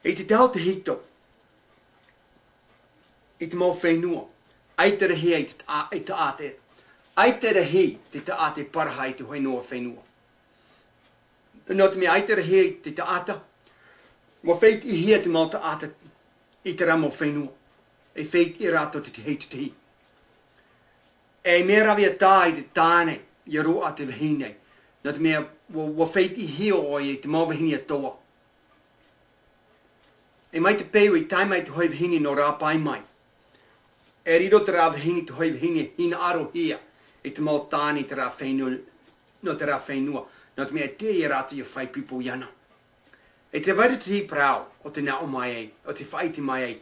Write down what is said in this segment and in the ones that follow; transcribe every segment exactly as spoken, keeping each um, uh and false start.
I te tahi tahito, i te mau fenua, ʻaita rahi ai te taʻa-, i te taʻata. ʻAita rahi te taʻata e paraha i te hōʻē fenua. Nō te mea ʻaita rahi te taʻata, ʻua fētiʻihia te mau taʻata i terā mau fenua. E fētiʻi rātou te tahi i te tahi. E mea rave atu i te tāne, ʻia roaʻa te vahine. Nō te mea, ʻua, ʻua fētiʻihia ʻoia i te mau vahine atoʻa. E mai te peu i tae mai te hōʻē vahine nō rāpae mai. E riro terā vahine, te hōʻē vahine hinaʻarohia i te mau tāne i terā fenua, nō terā fenua, nō te mea e tiʻa ia rātou ʻia fai pīpū iāna. E te vai ra te tahi parau, ʻo tē nā ʻō mai ai, ʻo tē faʻaʻite mai ai,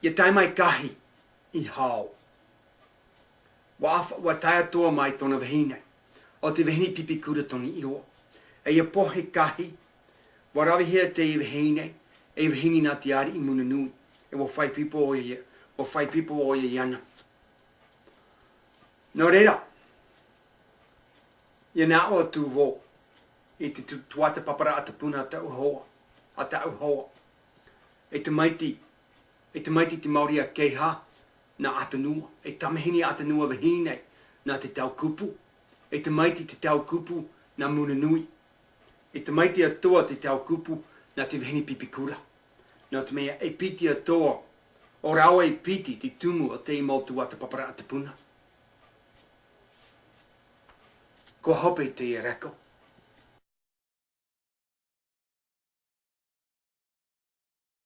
ʻia tae mai Kahi i hao. ʻUa ʻāfa-, ʻua tae atoʻa mai tōna vahine, ʻo te vahine pipi kura tōna iʻoa. E ʻia pohe Kahi, ʻua ravehia te vahine, e vahine nā te ariʻi Muna Nui, e ʻua fai pīpū ʻoia, ʻua fai pīpū ʻoia iāna. Nō reira, ʻia nā ʻō atu vau i te tu-, tuatāpaparaʻa tupuna a tāʻu hoa, a tāʻu hoa. E tamaiti, e tamaiti te maori a Keiha nā Atanua, e tamahine Atanua vahine nā Te Taukupu, e tamaiti Te Taukupu nā Muna Nui, e tamaiti atoʻa Te Taukupu nā te vahine pipi kura. Nō te mea e piti atoʻa, ʻo rāua e piti te tumu o te mau tuatāpaparaʻa tupuna. ʻUa hope teie rākau.